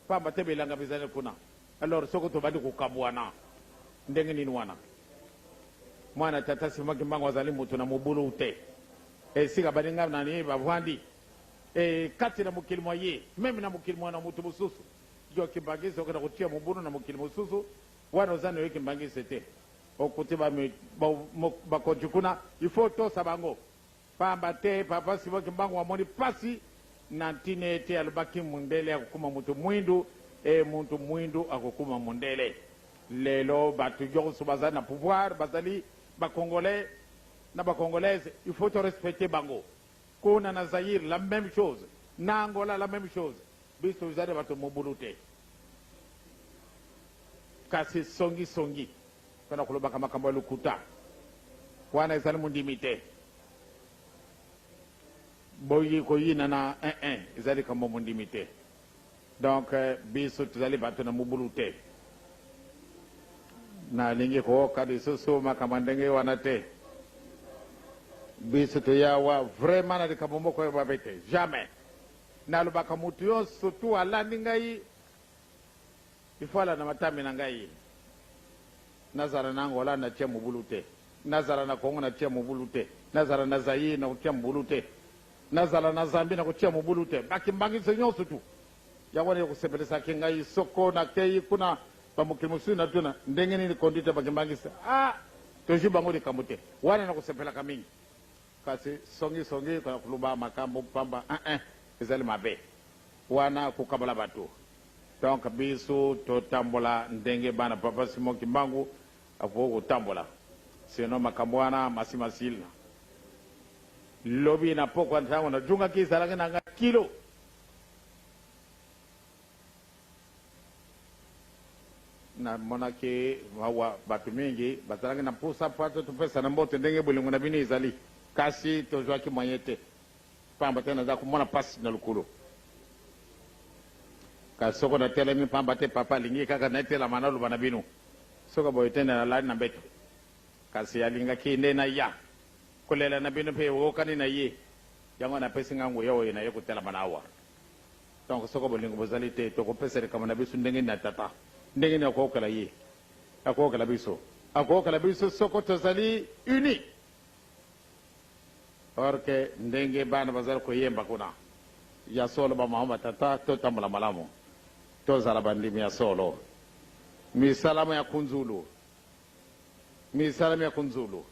Pamba te bilanga bizali kuna. Alors soko tobandi kokabuana, ndenge nini wana? Mwana tata Simon Kimbangu azali moto na mobulu te. Esika baninga na ye bavandi, e kati na mokili mwa ye, meme na mokili mwa na moto mosusu. Yo Kimbanguiste okenda kotia mobulu na mokili mosusu, wana oza na yo Kimbanguiste te. Okuti ba bakonzi kuna, il faut otosa bango. Pamba te papa Simon Kimbangu amoni pasi na ntina ete alobaki mundele akokoma mutu muindu e muntu muindu akokoma mundele. Lelo batu yonso bazali na pouvoir bazali ba congolais na ba congolaise il faut to respecter bango. Kuna na Zaïre la meme chose, na Angola la meme chose. Biso tozali bato mobulu te. Kasi songi songi pona kolobaka makambo ya lokuta wana ezali mondimi te. Boyi koyinana eh ezali likambo mondimi te. Donc biso tozali bato na mobulu te. Nalingi kooka lisusu makambo ya ndenge wana te. Biso toyawa vraiment na likambo moko ya mabe te. Jamais. Nalobaka mutu yonso tu alandi ngai Il faut alanda matambe na ngai. Nazala na Angola na tia mobulu te. Nazala na Congo na tia mobulu te. Nazala na Zaïre na kotia mobulu te. Nazala na Zambie na kotia mobulu te. Ba kimbanguiste nyonso tout. Yango wana ekosepelisaki ngai soko nakeyi kuna ba mokili mosusu natuna ndenge nini conduite ya ba kimbanguiste. Ah! Tozui bango likambo te. Wana nakosepelaka mingi. Kasi songi songi koloba makambo pamba eh ezali mabe. Wana kokabola bato. Donc biso totambola ndenge bana papa Simon Kimbangu akoki kotambola. Sinon makambo wana masi masili. Lobi na pokwa ntango najungaki ezalaki na nga kilo. Namonaki mawa bato mingi bazalaki na mposa mpo ete topesana mbote ndenge bolingo na bino ezali, kasi tozwaki moyen te. Pamba te naza komona pasi na lokolo. Kasi soko natelemi pamba te papa alingi kaka natelama naloba na bino. Soko boye te nde nalali na mbeto. Kasi alingaki nde naya kolela na bino mpe eyokani na ye. Yango napesi nga nguya oyo naye kotelama na awa. Donc soko bolingo bozali te, tokopesa likambo na biso ndenge nini na Tata? Ndenge nini akoyokela ye? Akoyokela biso? Akoyokela biso soko tozali unis. Or que ndenge bana bazali koyemba kuna, ya solo ba mama ba tata totambola malamu, tozala bandimi ya solo. Misala mya kunzulu, misala mya kunzulu,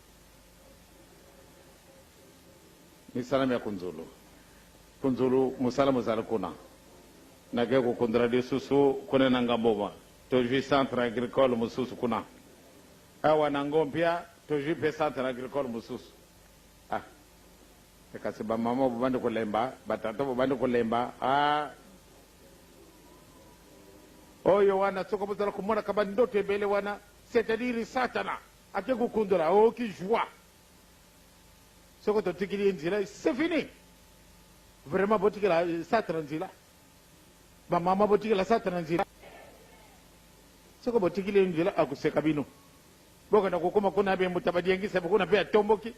misala mya kunzulu, kunzulu mosala mozali kuna. Nake kokundula lisusu kuna na Ngamboma, tozwi centre agricole mosusu kuna. Awa na Ngompia tozwi mpe centre agricole mosusu. Ah, kasi ba mama bobandi kolemba, ba tata bobandi kolemba. Ah, oyo wana soko bozala komonaka ba ndoto ebele wana, c'est-à-dire Satana ake kokundola oyoki joie. Soko totikili ye nzela, c'est fini. Vraiment botikela Satana nzela. Ba mama botikela Satana nzela. Soko botikili ye nzela akoseka bino. Bokenda kokoma kuna be mbuta badiengisa kuna pe atomboki.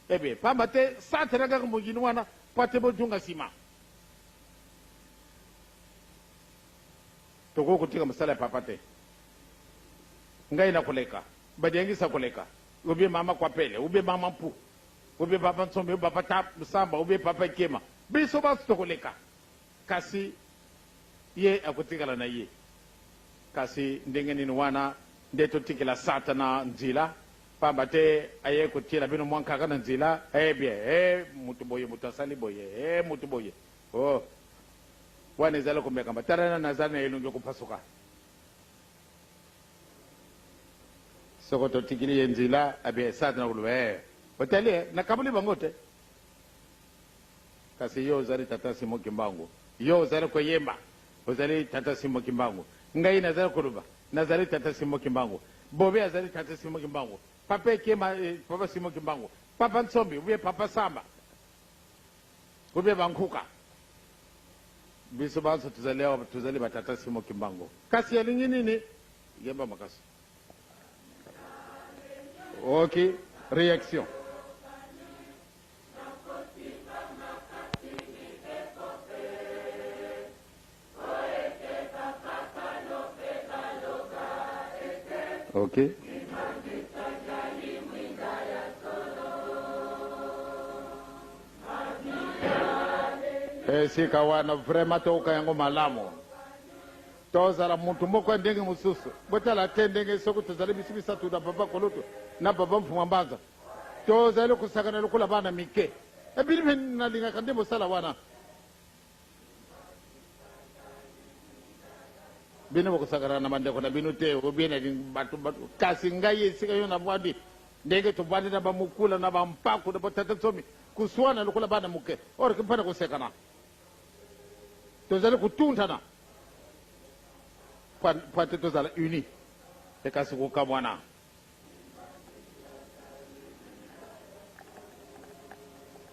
Ebe pamba te Satana kaka mokili wana po te bozonga nsima. Tokoki kotika mosala ya papa te. Ngai nakoleka, badiangisa koleka, ubie mama kwapele, ubie mama mpu, ubie papa nsombe, ubie papa ta samba, ubie papa ekema. Biso banso tokoleka. Kasi ye akotikala na ye. Kasi ndenge nini wana nde totikela Satana nzila, pamba te aye kotiela bino mwa nkaka na nzila, eh bien, eh mutu boye, mutu asali boye, eh mutu boye. Oh, wana ezali komekama. Tala nanu azali na elongi kopasuka. Soko totikeli ye nzila, eh bien, Satana akoloba, eh, otali, eh, nakaboli bango te. Kasi yo ozali tata Simon Kimbangu. Yo ozali koyemba, ozali tata Simon Kimbangu. Ngai nazali koloba, nazali tata Simon Kimbangu. Bobe azali tata Simon Kimbangu. Papa Ekema, eh, papa Simon Kimbangu. Papa Nsombi, ou bien papa Samba, ou bien Bankuka. Biso banso tozali awa, tozali ba tata Simon Kimbangu. Kasi alingi nini? Yemba makasi. Ok, reaction. Ok. Esika wana vraiment toyoka yango malamu. Tozala mutu moko ya ndenge mosusu. Botala te ndenge soki tozali biso misatu na papa Koloto na papa Mfuma Mbanza. Tozali kosakana lokola bana mike. Ebili mpe nalingaka nde mosala wana. Bino bokosakana na bandeko na bino te, obie na bato, bato. Kasi ngai esika yo navandi, ndenge tovandi na bamokula na bampaku na batata nsomi, kuswana lokola bana moke, or ke mpona kosekana. Tozali kotundana mpo te tozala uni, te kasi kokamwana.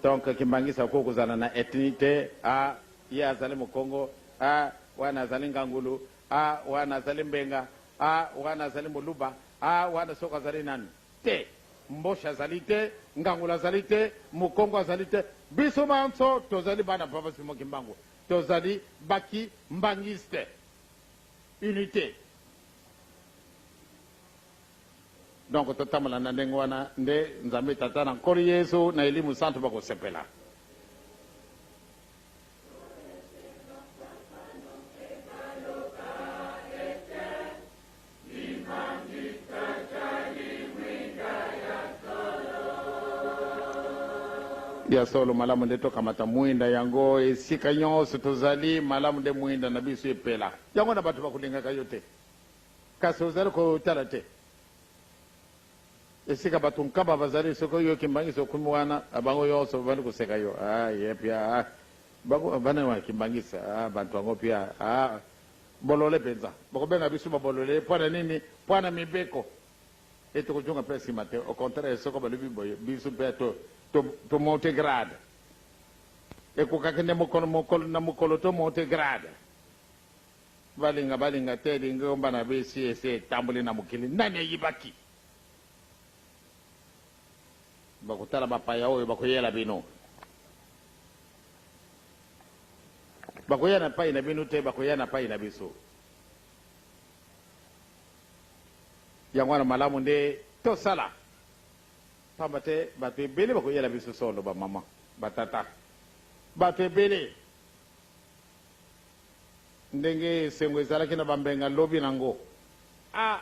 Donc Kimbanguiste akoki kozala na ethnie te, ah ye azali mokongo, ah wana azali ngangulu, ah wana azali mbenga, ah wana azali moluba, ah wana soki azali nani te. Mboshi azali te, ngangulu azali te, mokongo azali te. Biso banso tozali bana Papa Simon Kimbangu, tozali ba Kimbanguiste. Unite. Donc totambola na ndenge wana nde Nzambe Tata na Nkolo Yesu na Elimo Santu bakosepela. Ya solo, malamu nde tokamata mwinda yango esika nyonso tozali, malamu nde mwinda na biso epela. Yango na bato bakolingaka yo te. Kasi ozali kotala te esika bato nkaba bazali, soki oyo Kimbanguiste okomi wana, bango yonso babandi koseka yo. Ah, ye pia, ah, bango bana wana Kimbanguiste, ah, bantu yango pia, ah, bolole mpenza. Bakobenga biso babolole mpo na nini? Mpo na mibeko. E tokozonga mpe nsima te. Au contraire, soko balobi boye, biso mpe to, to, to monte grade. Ekokaki nde mokolo, mokolo na mokolo to monte grade. Balinga balinga te lingomba na bisi esi etamboli na mokili nani ayibaki? Bakotala bapaya oyo bakoyela bino. Bakoya na pai na bino te, bakoya na pai na biso. Yango wana malamu nde tosala, pamba te bato ebele bakoyela biso solo, bamama, batata, bato ebele. Ndenge esengo ezalaki na bambenga lobi na ngo. Ah!